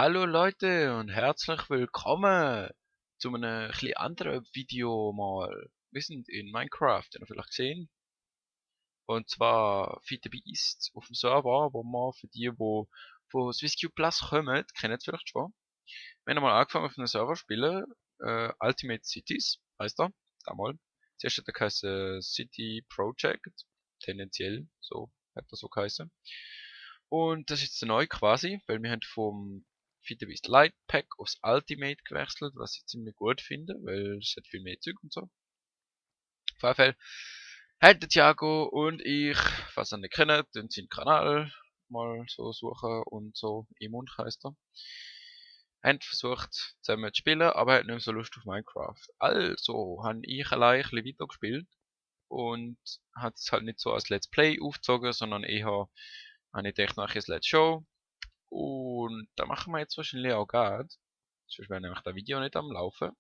Hallo Leute und herzlich willkommen zu einem etwas anderen Video mal. Wir sind in Minecraft, habt ihr vielleicht gesehen. Und zwar Feed the Beast auf dem Server, wo wir für die von SwissQ Plus kommen, kennen es vielleicht schon. Wir haben mal angefangen auf einem Server zu spielen, Ultimate Cities heißt er, damals. Zuerst hat er geheißen City Project, tendenziell, so hat er so geheißen. Und das ist jetzt neu quasi, weil wir haben vom Beast Light Pack aufs Ultimate gewechselt, was ich ziemlich gut finde, weil es hat viel mehr Zeug und so. Auf jeden Fall haben der Thiago und ich, falls ihr ihn nicht kennt, den seinen Kanal mal so suchen und so, Emund heisst er. Haben versucht zusammen zu spielen, aber hat nicht mehr so Lust auf Minecraft. Also habe ich allein ein bisschen weitergespielt und hat es halt nicht so als Let's Play aufgezogen, sondern eher habe ich gedacht, mache ich ein Let's Show. Und da machen wir jetzt wahrscheinlich auch gerade. Sonst wäre nämlich das Video nicht am Laufen.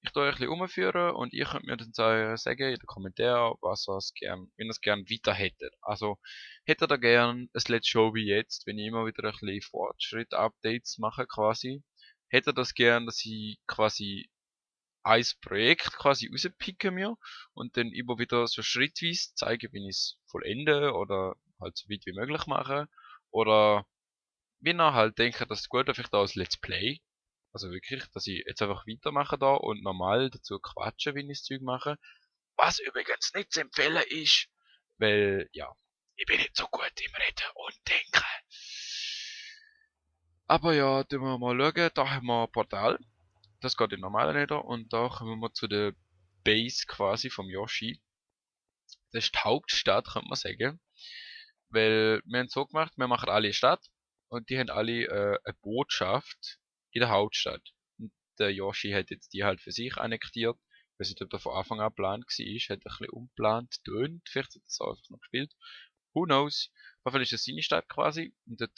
Ich tue euch ein bisschen umführen und ihr könnt mir dann sagen in den Kommentaren, wenn ihr es gern weiter hättet. Also, hättet ihr gern ein Let's Show wie jetzt, wenn ich immer wieder ein bisschen Fortschritt-Updates mache quasi. Hättet ihr das gern, dass ich quasi ein Projekt quasi rauspicke mir und dann immer wieder so schrittweise zeige, wie ich es vollende oder halt so weit wie möglich mache. Oder wenn ihr halt denkt, das ist gut, vielleicht auch als Let's Play. Also wirklich, dass ich jetzt einfach weitermache da und normal dazu quatsche, wenn ich das Zeug mache. Was übrigens nicht zu empfehlen ist, weil, ja, ich bin nicht so gut im Reden und Denken. Aber ja, tun wir mal schauen. Da haben wir ein Portal. Das geht in normalen Nether. Und da kommen wir zu der Base quasi vom Yoshi. Das ist die Hauptstadt, könnte man sagen. Weil wir haben so gemacht, wir machen alle eine Stadt und die haben alle eine Botschaft in der Hauptstadt. Und der Yoshi hat jetzt die halt für sich annektiert. Ich weiß nicht, ob der von Anfang an geplant war, hat ein bisschen unplant tönt, vielleicht hat er es einfach noch gespielt. Who knows? Auf jeden Fall ist das seine Stadt quasi und dort,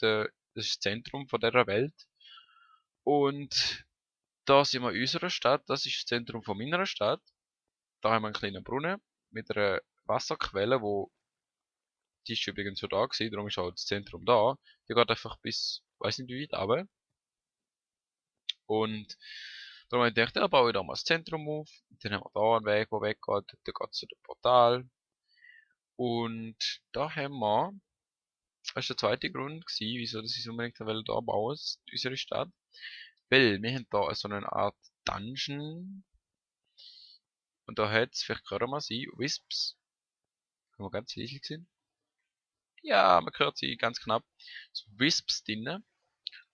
das ist das Zentrum von dieser Welt. Und da sind wir in unserer Stadt, das ist das Zentrum von meiner Stadt. Da haben wir einen kleinen Brunnen mit einer Wasserquelle, wo die ist übrigens schon da gewesen, darum ist auch das Zentrum da. Die geht einfach bis, weiß nicht wie weit, runter. Und darum habe ich gedacht, ja, baue ich da mal das Zentrum auf. Dann haben wir da einen Weg, der weggeht. Dann geht es zu dem Portal. Und da haben wir, das war der zweite Grund gewesen, wieso dass ich unbedingt will da bauen, unsere Stadt. Weil wir haben da so eine Art Dungeon. Und da hat es, vielleicht gerade mal sein, Wisps. Haben wir ganz leise gesehen? Ja, man hört sie ganz knapp. So Wisps drinnen.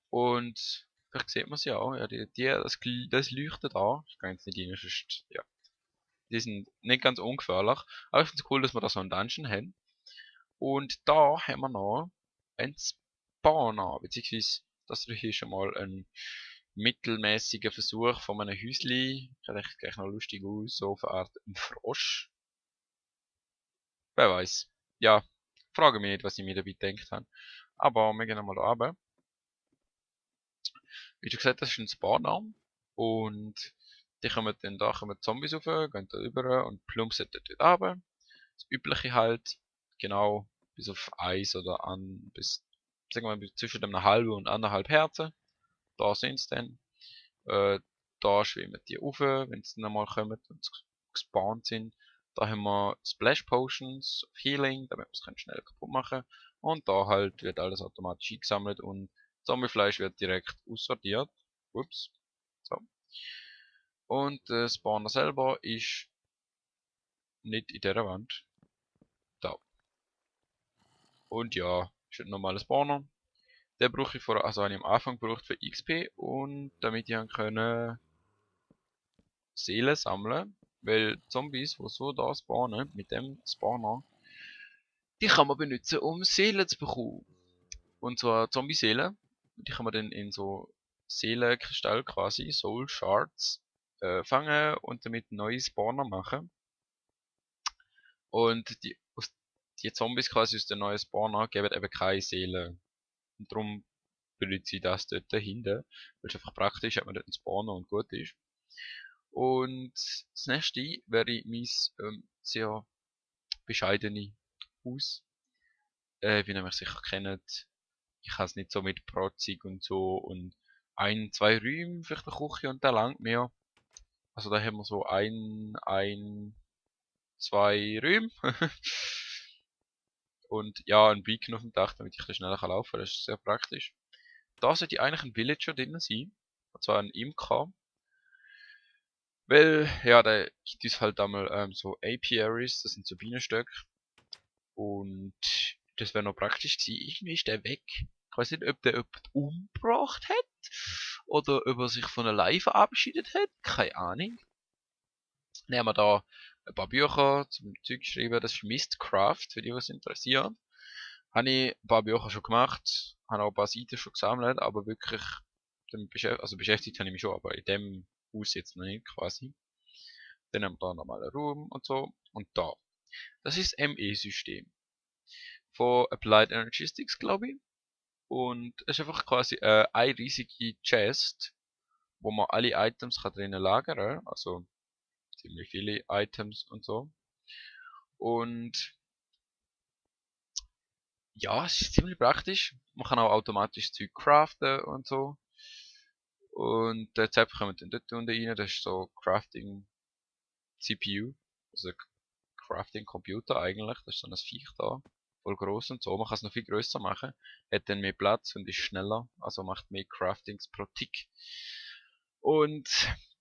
Und vielleicht sieht man sie auch, ja, das leuchtet an. Ich kann jetzt nicht rein, sonst, ja. Die sind nicht ganz ungefährlich. Aber ich finde es cool, dass wir da so einen Dungeon haben. Und da haben wir noch einen Spawner, beziehungsweise das hier ist schon mal ein mittelmäßiger Versuch von einem Häusli. Sieht echt gleich noch lustig aus, so auf eine Art ein Frosch. Wer weiß. Ja, frage mich nicht, was ich mir dabei gedacht habe. Aber wir gehen mal da runter. Wie schon gesagt, das ist ein Spawner. Und die kommen dann da kommen Zombies rauf, gehen da rüber und plumpsen dort runter. Das Übliche halt, genau, bis auf eins oder an, bis, sagen wir mal, zwischen einem halben und anderthalb Herzen. Da sind sie dann. Äh, da schwimmen die rauf, wenn sie dann einmal kommen und gespawnt sind. Da haben wir Splash Potions of Healing, damit wir es schnell kaputt machen. Und da halt wird alles automatisch eingesammelt und Zombiefleisch wird direkt aussortiert. Ups. So. Und der Spawner selber ist nicht in dieser Wand. Da. Und ja, ist ein normaler Spawner. Den brauche ich also habe ich am Anfang gebraucht für XP und damit ich können Seelen sammeln. Weil Zombies, die so da spawnen, mit dem Spawner, die kann man benutzen, um Seelen zu bekommen. Und zwar Zombie-Seelen. Die kann man dann in so Seelenkristall quasi, Soul Shards, fangen und damit neue Spawner machen. Und die Zombies quasi aus den neuen Spawner geben eben keine Seele. Und darum benutze ich das dort dahinter. Weil es einfach praktisch hat man dort einen Spawner und gut ist. Und das nächste wäre mein sehr bescheidene Haus. Wie ihr mich sicher kennt, ich habe es nicht so mit protzig und so und ein, zwei Räume, vielleicht eine Küche und der langt mir. Also da haben wir so zwei Räume. Und ja, ein Beacon auf dem Dach, damit ich ein bisschen schneller laufen kann. Das ist sehr praktisch. Da sollte eigentlich ein Villager drin sein. Und zwar ein Imker. Weil, ja, da gibt es halt einmal so Apiaries, das sind so Bienenstöcke. Und das wäre noch praktisch gewesen. Irgendwie ist der weg. Ich weiß nicht, ob der jemand umgebracht hat. Oder ob er sich von alleine verabschiedet hat. Keine Ahnung. Dann haben wir da ein paar Bücher zum Zeug geschrieben. Das ist Mistcraft, für die, was interessiert. Habe ich ein paar Bücher schon gemacht. Habe auch ein paar Seiten schon gesammelt. Aber wirklich, damit beschäftigt habe ich mich schon. Aber in dem Haus jetzt noch nicht quasi. Dann haben wir da nochmal einen Raum und so. Und da. Das ist das ME-System. Von Applied Energistics, glaube ich. Und es ist einfach quasi eine riesige Chest, wo man alle Items kann drinnen lagern kann. Also ziemlich viele Items und so. Und ja, es ist ziemlich praktisch. Man kann auch automatisch Zeug craften und so. Und der Zepf kommt dann dort unten rein. Das ist so Crafting CPU. Also Crafting Computer eigentlich. Das ist so ein Viech da. Voll groß und so. Man kann es noch viel größer machen. Hat dann mehr Platz und ist schneller. Also macht mehr Craftings pro Tick. Und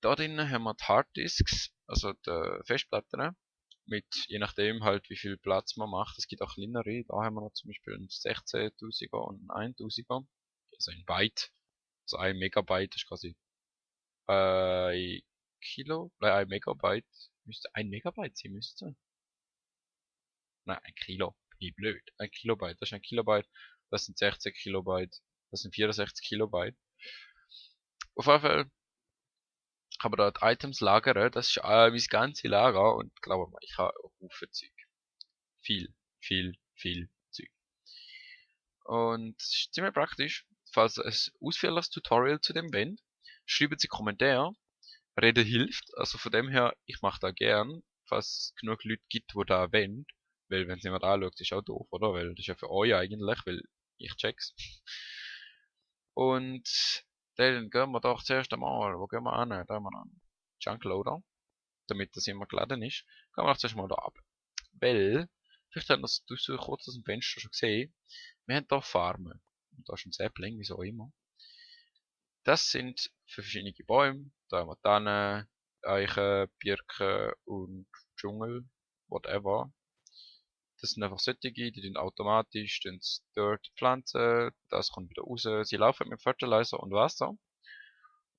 da drinnen haben wir die Harddisks. Also die Festplatten. Mit, je nachdem halt wie viel Platz man macht. Es gibt auch kleinere. Da haben wir noch zum Beispiel einen 16.000er und einen 1000er. Also ein Byte. Also ein Megabyte ist quasi ein ein Megabyte. Müsste ein Megabyte sein, müsste. Nein, ein Kilo. Bin ich blöd. Ein Kilobyte. Das ist ein Kilobyte. Das sind 16 Kilobyte. Das sind 64 Kilobyte. Auf jeden Fall kann man dort Items lagern. Das ist mein ganzes Lager. Und glaube mal, ich habe Haufen Zeug. Viel Zeug. Und es ist ziemlich praktisch. Falls ihr ein ausführliches Tutorial zu dem wollt, schreibt sie Kommentare. Reden hilft. Also von dem her, ich mache da gern, falls es genug Leute gibt, die da wollen. Weil wenn es niemand anschaut, ist auch doof, oder? Weil das ist ja für euch eigentlich, weil ich check's. Und dann gehen wir doch zuerst einmal, wo gehen wir an? Da haben wir einen Junkloader, damit das immer geladen ist. Gehen wir doch zuerst mal da ab. Weil, vielleicht hast du so kurz aus dem Fenster schon gesehen, wir haben da Farmen. Und da ist ein Sapling, wie so immer. Das sind für verschiedene Bäume. Da haben wir Tannen, Eichen, Birken und Dschungel, whatever. Das sind einfach solche, die tun automatisch dort pflanzen, das kommt wieder raus. Sie laufen mit Fertilizer und Wasser.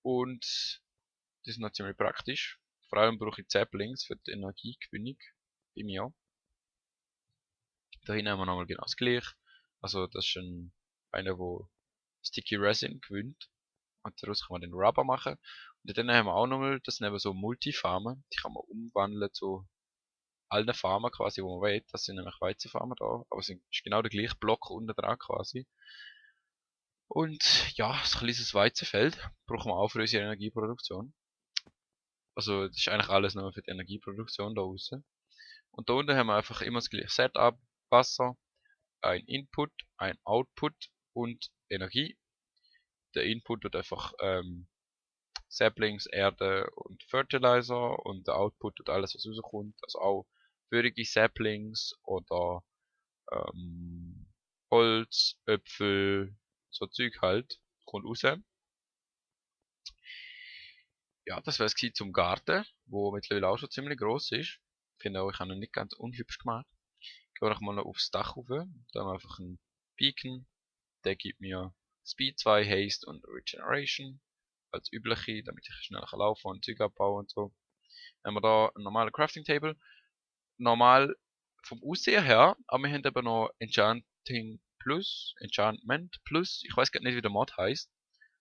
Und die sind noch ziemlich praktisch. Vor allem brauche ich Saplings für die Energiegewinnung bei mir. Da hinten haben wir nochmal genau das gleiche. Also das ist einer, der Sticky Resin gewinnt. Und daraus kann man den Rubber machen. Und dann haben wir auch nochmal, das sind eben so Multifarmen. Die kann man umwandeln zu allen Farmen quasi, wo man will. Das sind nämlich Weizenfarmen da. Aber es ist genau der gleiche Block unten dran quasi. Und ja, so ein kleines Weizenfeld brauchen wir auch für unsere Energieproduktion. Also das ist eigentlich alles nur für die Energieproduktion da draußen. Und da unten haben wir einfach immer das gleiche Setup. Wasser, ein Input, ein Output und Energie. Der Input wird einfach Saplings, Erde und Fertilizer und der Output und alles was rauskommt. Also auch feuchte Saplings oder Holz, Äpfel, so Zeug halt, kommt raus. Ja, das wäre es zum Garten, wo mittlerweile auch schon ziemlich groß ist. Ich finde auch, ich habe ihn nicht ganz unhübsch gemacht. Ich gehe noch mal aufs Dach rauf. Da haben wir einfach einen Beacon. Der gibt mir Speed 2, Haste und Regeneration. Als übliche, damit ich schneller laufen und Zeug abbauen und so. Dann haben wir da einen normalen Crafting Table. Normal vom Aussehen her, aber wir haben eben noch Enchantment Plus. Ich weiß gar nicht, wie der Mod heißt.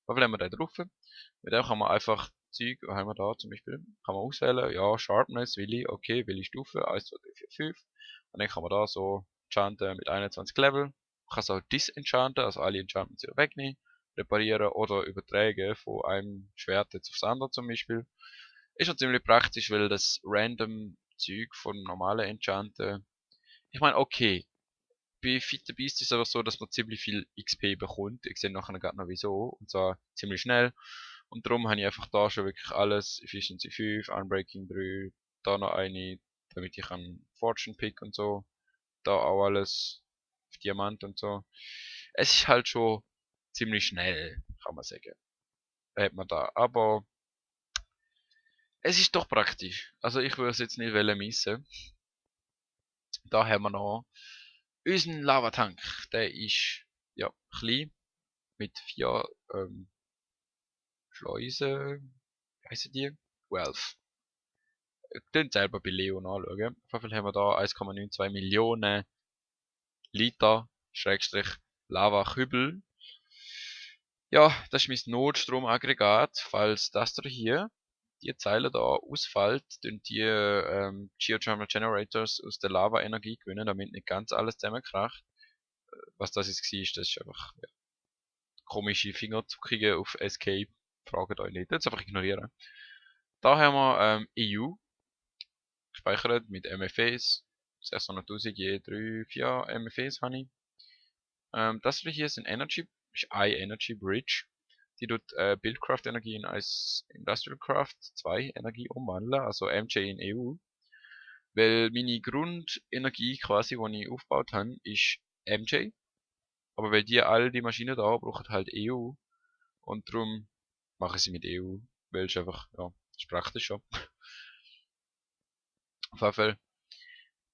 Aber haben wir da drauf. Mit dem kann man einfach Zeug, was haben wir da zum Beispiel, kann man auswählen, ja, Sharpness will ich, okay, will ich Stufe, 1, 2, 3, 4, 5. Und dann kann man da so enchanten mit 21 Level. Man kann es auch disenchanten, also alle Enchantments wieder wegnehmen, reparieren oder übertragen von einem Schwert jetzt aufs andere zum Beispiel. Ist schon ziemlich praktisch, weil das random Zeug von normalen Enchanten, ich meine, okay, bei Fight the Beast ist es aber so, dass man ziemlich viel XP bekommt. Ich sehe nachher gerade noch wieso. Und zwar ziemlich schnell. Und darum habe ich einfach da schon wirklich alles. Efficiency 5, Unbreaking 3, da noch eine, damit ich an Fortune Pick und so. Da auch alles auf Diamant und so. Es ist halt schon ziemlich schnell, kann man sagen. Hat man da. Aber es ist doch praktisch. Also ich würde es jetzt nicht missen. Da haben wir noch unseren Lavatank. Der ist ja klein mit 4 Schleusen. Wie heissen die? 12. Könnt selber bei Leon anschauen. Auf jeden Fall haben wir da 1,92 Millionen Liter Schrägstrich Lava-Kübel. Ja, das ist mein Notstromaggregat. Falls das da hier, die Zeile da ausfällt, tun die Geothermal Generators aus der Lava-Energie gewinnen, damit nicht ganz alles zusammenkracht. Was das jetzt war, das ist einfach ja, komische Fingerzuckungen auf Escape. Fragt euch nicht, das einfach ignorieren. Da haben wir EU gespeichert mit MFAs. 600.000 je 3, 4 MFAs habe ich. Das hier ist ein ist Energy Bridge. Die tut Buildcraft Energie in als Industrial Craft 2 Energie umwandeln, also MJ in EU. Weil meine Grundenergie quasi, die ich aufgebaut habe, ist MJ. Aber weil all die Maschinen da brauchen halt EU. Und darum mache ich sie mit EU. Weil es einfach, ja, ist praktisch schon. Auf jeden Fall.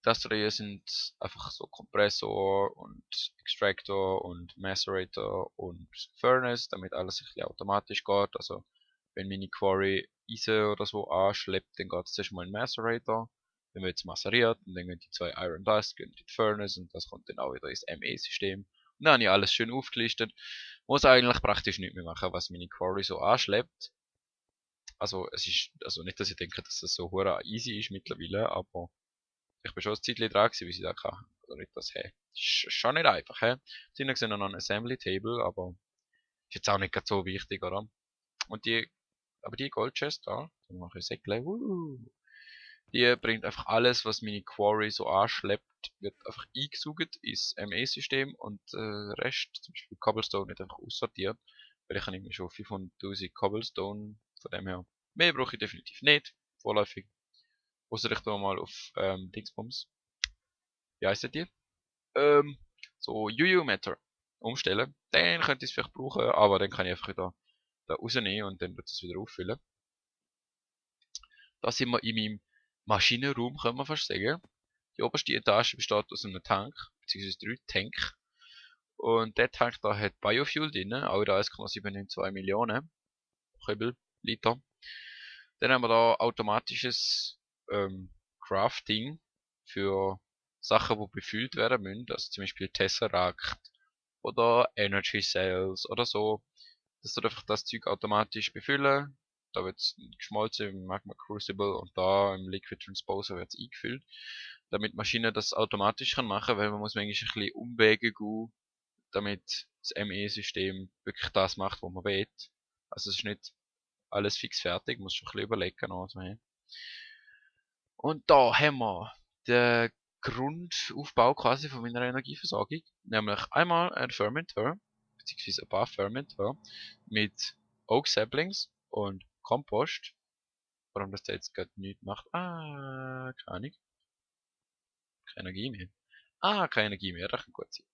Das hier sind einfach so Kompressor und Extractor und Macerator und Furnace, damit alles ein bisschen automatisch geht. Also wenn meine Quarry Eisen oder so anschleppt, dann geht es zuerst mal in den Macerator. Dann wird es maceriert und dann gehen die 2 Iron Dust, gehen in die Furnace und das kommt dann auch wieder ins ME-System. Und dann habe ich alles schön aufgelistet. Muss eigentlich praktisch nicht mehr machen, was meine Quarry so anschleppt. Also es ist, also nicht, dass ich denke, dass das so hure easy ist mittlerweile, aber ich bin schon ein Zeitchen dran gewesen, wie sie da kann. Also nicht das, hey. Ist schon nicht einfach, hä? Sind gesehen noch ein Assembly Table, aber ist jetzt auch nicht grad so wichtig, oder? Und aber die Gold Chest da, dann mache ich Säckle, die bringt einfach alles, was meine Quarry so anschleppt, wird einfach eingesaugt ins ME-System und Rest, zum Beispiel Cobblestone, wird einfach aussortiert, weil ich habe nämlich schon 500.000 Cobblestone, von dem her. Mehr brauche ich definitiv nicht, vorläufig. Außer ich da mal auf Dingsbums. Wie heisst die? Ähm, so UU Matter umstellen. Dann könnte ich es vielleicht brauchen, aber dann kann ich einfach da rausnehmen und dann wird es wieder auffüllen. Da sind wir in meinem Maschinenraum, können wir fast sagen. Die oberste Etage besteht aus einem Tank, beziehungsweise 3 Tanks. Und der Tank da hat Biofuel drin, auch da 1,792 Millionen Kübel, Liter. Dann haben wir da automatisches Crafting für Sachen, die befüllt werden müssen, also zum Beispiel Tesseract oder Energy Cells oder so. Das tut einfach das Zeug automatisch befüllen. Da wird es geschmolzen im Magma Crucible und da im Liquid Transposer wird es eingefüllt. Damit die Maschine das automatisch kann machen, weil man muss manchmal ein bisschen Umwege gehen, damit das ME-System wirklich das macht, was man will. Also es ist nicht alles fix fertig, muss schon ein bisschen überlegen. Also, hey. Und da haben wir den Grundaufbau quasi von meiner Energieversorgung. Nämlich einmal ein Fermentor, beziehungsweise ein paar Fermentor mit Oak Saplings und Kompost. Warum das jetzt gerade nicht macht? Ah, keine Ahnung. Keine Energie mehr. Ah, keine Energie mehr, das kann gut sein.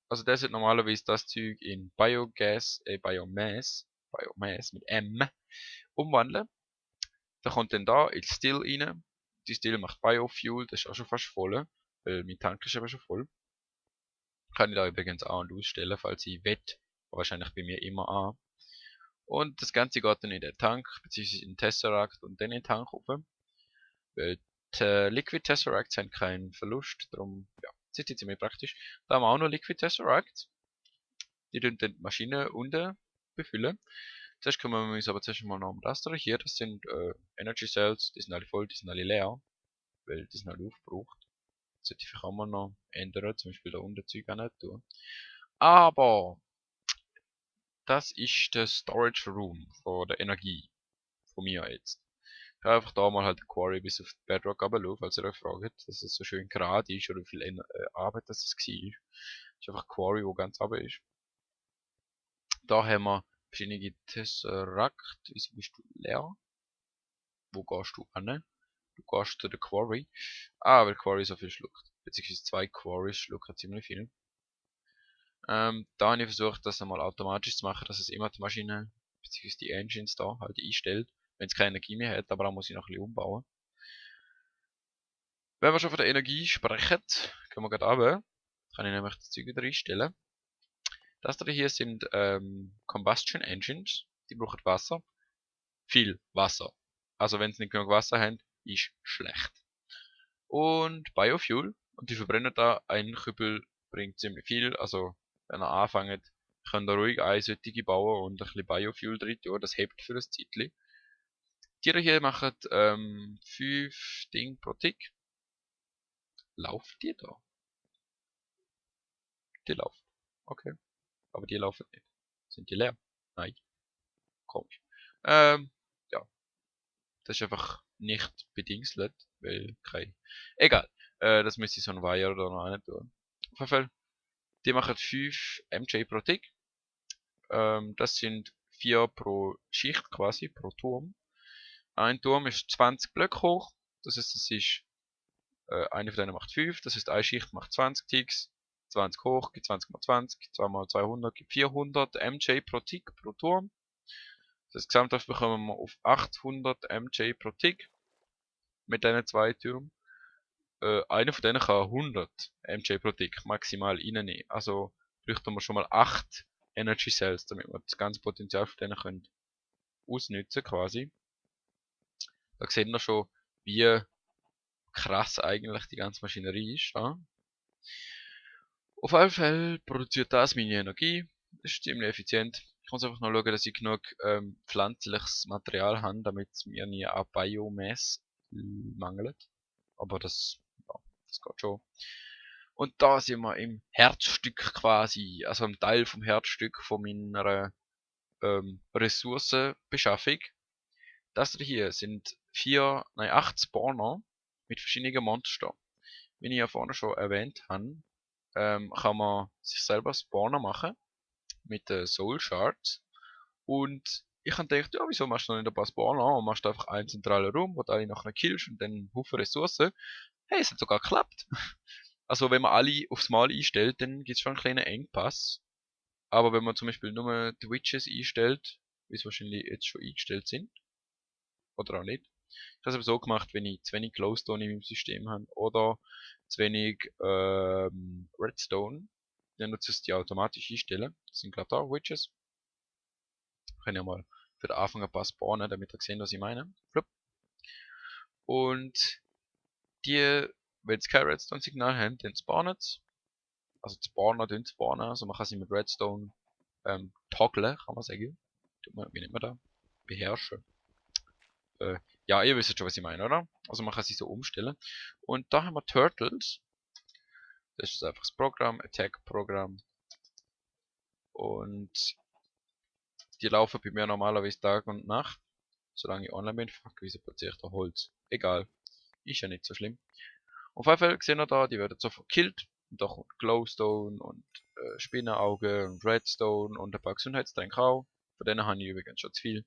Also der sollte normalerweise das Zeug in Biomass mit M umwandeln. Da kommt dann da ins Still rein. Die Still macht Biofuel, das ist auch schon fast voll, weil mein Tank ist aber schon voll. Kann ich da übrigens an- und ausstellen, falls ich wett. Wahrscheinlich bei mir immer an. Und das Ganze geht dann in den Tank, beziehungsweise in den Tesseract und dann in den Tank rauf. Weil die Liquid Tesseracts haben keinen Verlust, darum, ja, das ist ziemlich praktisch. Da haben wir auch noch Liquid Tesseracts. Die tun dann die Maschine unten befüllen. Zuerst kümmern wir uns aber zuerst mal noch um das da hier. Das sind Energy Cells, die sind alle voll, die sind alle leer, weil die sind alle aufgebraucht. Das sollte ich vielleicht auch mal noch ändern, zum Beispiel da unten Zeug auch nicht tun. Aber das ist der Storage Room von der Energie von mir jetzt. Ich habe einfach da mal halt den Quarry bis auf die Bedrock runterlaufen, falls ihr euch fragt, dass es so schön gerade ist oder wie viel Arbeit das war. Ist einfach ein Quarry, wo ganz runter ist. Da haben wir verschiedene Tesseract. Wieso bist du leer? Wo gehst du hin? Du gehst zu der Quarry. Ah, weil Quarry so viel schluckt. Beziehungsweise zwei Quarries schlucken ziemlich viel. Da habe ich versucht, das einmal automatisch zu machen, dass es immer die Maschine, beziehungsweise die Engines da halt einstellt, wenn es keine Energie mehr hat, aber da muss ich noch ein bisschen umbauen. Wenn wir schon von der Energie sprechen, können wir gerade runter. Kann ich nämlich das Zeug wieder einstellen. Das hier sind Combustion Engines, die brauchen Wasser. Viel Wasser. Also wenn sie nicht genug Wasser haben, ist schlecht. Und Biofuel, und die verbrennen da, ein Kübel bringt ziemlich viel, also wenn ihr anfängt, könnt ihr ruhig eine solche bauen und ein bisschen Biofuel drin tun, das hebt für ein Zeitchen. Die hier machen 5 Dinge pro Tick. Laufen die da? Die laufen. Okay. Aber die laufen nicht. Sind die leer? Nein. Komisch. Ja. Das ist einfach nicht bedingselt, weil kein. Egal. Das müsste ich so ein Wire oder noch nicht tun. Auf jeden Fall. Die machen 5 MJ pro Tick. Das sind 4 pro Schicht quasi, pro Turm. Ein Turm ist 20 Blöcke hoch. Das heißt, es ist, eine von denen macht 5. Das heißt, eine Schicht macht 20 Ticks. 20 hoch gibt 20 mal 20. 2 mal 200 gibt 400 MJ pro Tick pro Turm. Das Gesamthaft bekommen wir auf 800 MJ pro Tick. Mit diesen zwei Türmen. Einer von denen kann 100 MJ pro Tick maximal reinnehmen. Also bräuchten wir schon mal 8 Energy Cells, damit wir das ganze Potenzial von denen können ausnutzen quasi. Da sehen wir schon, wie krass eigentlich die ganze Maschinerie ist. Ja? Auf jeden Fall produziert das meine Energie. Das ist ziemlich effizient. Ich muss einfach noch schauen, dass ich genug pflanzliches Material habe, damit es mir nie an Biomasse mangelt. Aber das, ja, das geht schon. Und da sind wir im Herzstück quasi, also im Teil vom Herzstück von meiner Ressourcenbeschaffung. Das hier sind 8 Spawner mit verschiedenen Monstern. Wie ich ja vorne schon erwähnt habe, kann man sich selber Spawner machen mit den Soul Shards. Und ich habe gedacht, ja, wieso machst du noch nicht ein paar Spawner und machst einfach einen zentralen Raum, wo du alle nachher killst und dann einen Haufen Ressourcen. Hey, es hat sogar geklappt. Also wenn man alle aufs Mal einstellt, dann gibt es schon einen kleinen Engpass. Aber wenn man zum Beispiel nur die Witches einstellt, wie es wahrscheinlich jetzt schon eingestellt sind, oder auch nicht. Ich habe es aber so gemacht, wenn ich zu wenig Glowstone in meinem System habe oder zu wenig Redstone, dann nutze ich die automatisch einstellen. Das sind gerade da Witches. Ich kann ja mal für den Anfang ein paar spawnen, damit ihr seht, was ich meine. Flup. Und die, wenn es kein Redstone-Signal haben, dann spawnen sie. Also spawnen. Also man kann sie mit Redstone toggeln, kann man sagen. Wie nennt man das? Beherrschen. Ja, ihr wisst schon, was ich meine, oder? Also man kann sie so umstellen. Und da haben wir Turtles. Das ist einfach das Programm, Attack-Programm. Und die laufen bei mir normalerweise Tag und Nacht. Solange ich online bin. Fuck, wieso platziere ich da Holz? Egal. Ist ja nicht so schlimm. Auf jeden Fall sehen wir da, die werden sofort gekillt. Und da kommt Glowstone und Spinnenauge und Redstone und ein paar Gesundheitstränke auch. Von denen habe ich übrigens schon zu viel.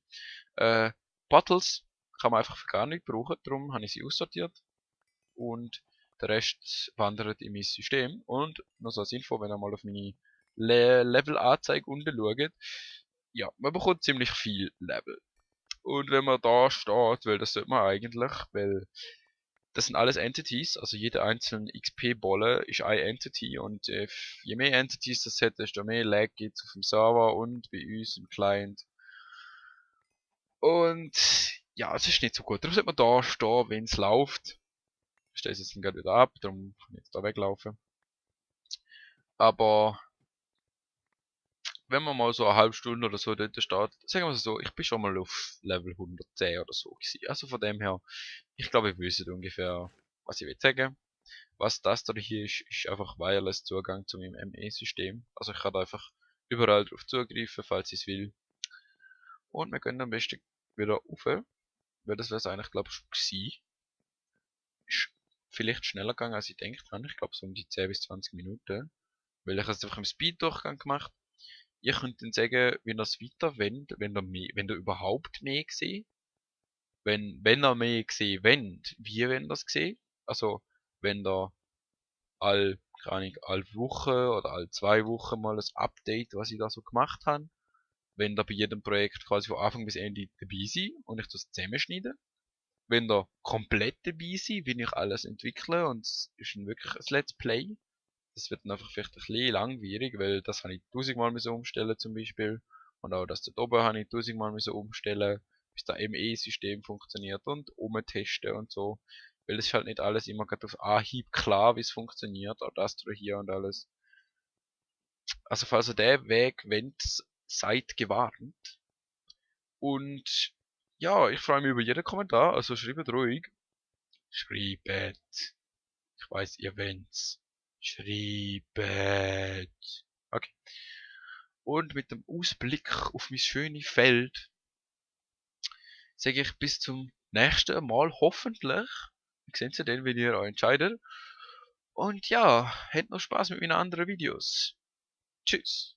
Bottles kann man einfach für gar nicht brauchen, darum habe ich sie aussortiert. Und der Rest wandert in mein System. Und noch so als Info, wenn ihr mal auf meine Level-Anzeige unten schaut, ja, man bekommt ziemlich viel Level. Und wenn man da steht, weil das sollte man eigentlich, weil das sind alles Entities, also jede einzelne XP-Bolle ist eine Entity und je mehr Entities das hat, desto mehr Lag gibt es auf dem Server und bei uns im Client. Und ja, es ist nicht so gut. Darum sollte man da stehen, wenn es läuft. Ich stelle es jetzt gerade wieder ab, darum kann ich jetzt da weglaufen. Aber wenn man mal so eine halbe Stunde oder so dort steht, sagen wir es so, ich bin schon mal auf Level 110 oder so gewesen. Also von dem her, ich glaube, ich wüsste ungefähr, was ich will sagen. Was das da hier ist, ist einfach Wireless Zugang zu meinem ME-System. Also ich kann da einfach überall drauf zugreifen, falls ich es will. Und wir können am besten wieder rauf. weil das wäre es eigentlich, glaube ich, schon gewesen. Ist vielleicht schneller gegangen, als ich gedacht habe. Ich glaube, so um die 10 bis 20 Minuten. Weil ich habe es einfach im Speed-Durchgang gemacht. Ihr könnt dann sagen, wie ihr es weiter wollt, wenn ihr überhaupt mehr seht. Wenn ihr mehr sehen wollt, wie wollt ihr das sehen? Also, wenn ihr keine Ahnung, alle Woche oder alle 2 Wochen mal ein Update, was ich da so gemacht habe. Wenn ihr bei jedem Projekt quasi von Anfang bis Ende dabei seid und ich das zusammenschneide. Wenn ihr komplett dabei seid, wie ich alles entwickle und es ist wirklich ein Let's Play. Das wird dann einfach vielleicht ein bisschen langwierig, weil das habe ich 1000-mal müssen umstellen zum Beispiel. Und auch das dort oben habe ich 1000-mal müssen umstellen, bis das ME-System funktioniert und umtesten und so. Weil es ist halt nicht alles immer gerade auf Anhieb klar, wie es funktioniert, auch das hier und alles. Also falls ihr den Weg wollt, seid gewarnt. Und ja, ich freue mich über jeden Kommentar, also schreibt ruhig. Schreibt. Ich weiß, ihr wolnt's. Schreibt. Okay. Und mit dem Ausblick auf mein schönes Feld sage ich bis zum nächsten Mal hoffentlich. Wir sehen Sie dann, wenn ihr euch entscheidet. Und ja, habt noch Spaß mit meinen anderen Videos. Tschüss.